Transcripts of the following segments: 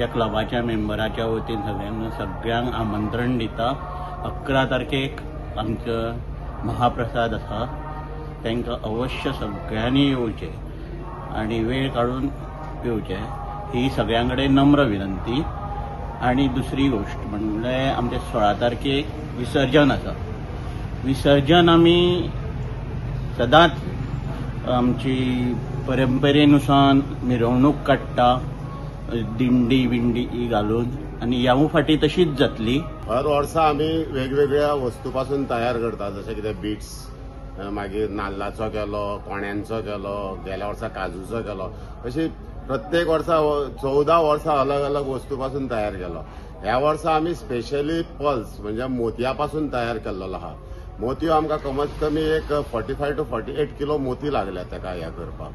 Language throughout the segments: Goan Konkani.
आमच्या क्लबाच्या मेंबराच्या वतीन सगळ्यांक आमंत्रण दिता. 11 तारखेक आमचो महाप्रसाद आसा, तांकां अवश्य सगळ्यांनी येवचें आनी वेळ काडून येवचें ही सगळ्यां कडेन नम्र विनंती. आनी दुसरी गोश्ट म्हणल्यार आमचे 16 तारखेक विसर्जन आसा. विसर्जन आमी सदांच आमची परंपरेनुसार मिरवणूक काडटा, दिंडी बिंडी घालून, आनी ह्या फाटी तशीच जातली. हर वर्सा आमी वेगवेगळ्या वस्तू पासून तयार करता, जशें कितें बिट्स, मागीर नाल्लाचो केलो, कोण्यांचो केलो, गेल्या वर्सा काजूचो केलो, अशी प्रत्येक वर्सा 14 वर्सां अलग अलग वस्तू पासून तयार केलो. ह्या वर्सा आमी स्पेशली पल्स म्हणजे मोतया पासून तयार केल्लो आहा. मोतयो आमकां कमीत कमी एक 45 to 48 kilo मोती लागल्या ताका ह्या करपाक.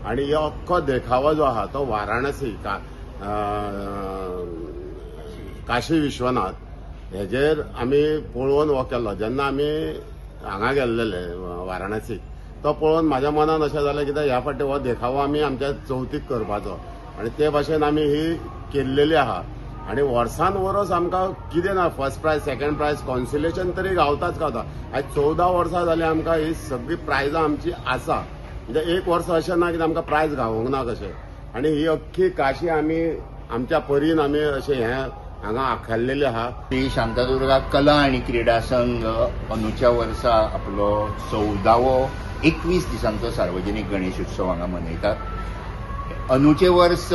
आनी हो अख्खो देखावो जो आहा तो वाराणसी काशी विश्वनाथ हेजेर आमी पळोवन हो केल्लो. जेन्ना आमी हांगा गेल्लेले वाराणसी, तो पळोवन म्हाज्या मनान अशें जालें कित्याक ह्या फावटी हो देखावो आमी आमच्या चवथीक करपाचो, आनी ते भाशेन आमी ही केल्लेली आहा. आनी वर्सान वर्स आमकां कितें ना first prize, second prize, consolation तरी गावताच गावता. आयज 14 वर्सां जालीं आमकां ही सगळीं प्रायजां आमची आसा. म्हणजे एक वर्स अशें ना की आमकां प्रायज गावोंक ना कशें. आनी ही अख्खी काशी आमी आमच्या परीन आमी अशें हें हांगा आखारलेली आहा. श्री शांतादुर्गा कला आनी क्रीडा संघ अंदूच्या वर्सा आपलो 14वो 21 दिसांचो सार्वजनीक गणेश उत्सव हांगा मनयतात. अंदूचे वर्स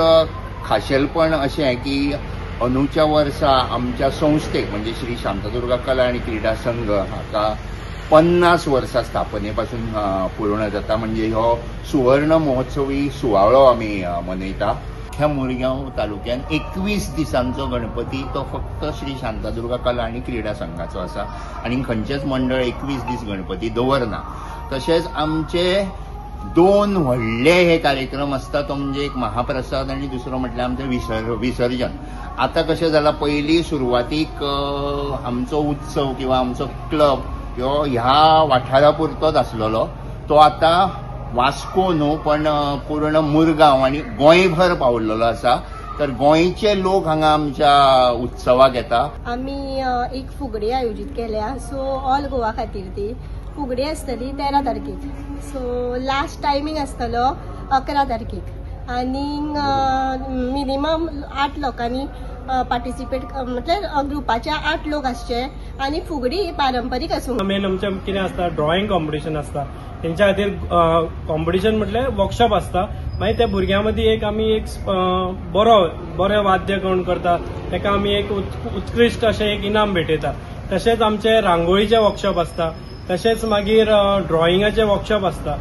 खाशेलपण अशें की अंदूच्या वर्सा आमच्या संस्थेक म्हणजे श्री शांतादुर्गा कला आनी क्रीडा संघ हाका 50 वर्सां स्थापने पासून पूर्ण जाता, म्हणजे हो सुवर्ण महोत्सवी सुवाळो आमी मनयता. अख्ख्या मुरगांव तालुक्यान 21 दिसांचो गणपती तो फक्त श्री शांतादुर्गा कला आनी क्रीडा संघाचो आसा आनी खंयचेच मंडळ 21 दीस गणपती दवरना. तशेंच आमचे 2 व्हडले हे कार्यक्रम आसता, तो म्हणजे एक महाप्रसाद आनी दुसरो म्हटल्यार आमचें विसर्जन. आतां कशें जालां, पयलीं सुरवातीक आमचो उत्सव किंवा आमचो क्लब ह्यो ह्या वाठारा पुरतोच आसलेलो, तो आतां वास्को न्हू पण पूर्ण मुरगांव आनी गोंयभर पावलेलो आसा. तर गोंयचे लोक हांगा आमच्या उत्सवाक येता. आमी एक फुगडी आयोजीत केल्या, सो ऑल गोवा खातीर ती फुगडी आसतली 13 तारखेक. सो लास्ट टायमींग आसतलो 11 तारखेक आनी मिनिमम 8 लोकांनी पार्टिसिपेट, म्हटल्यार ग्रुपाचे 8 लोक आसचे आनी फुगडी पारंपरीक आसूंक. मेन आमचें कितें आसता, ड्रॉइंग कॉम्पिटिशन आसता. तेंच्या खातीर कॉम्पिटिशन म्हटल्यार वर्कशॉप आसता. मागीर त्या भुरग्यां मदीं एक आमी एक बरो बरें वाद्य कोण करता ताका आमी एक उत्कृश्ट अशें एक इनाम भेटयता. तशेंच आमचे रांगोळीचे वर्कशॉप आसता, तशेंच मागीर ड्रॉइंगाचे वर्कशॉप आसता.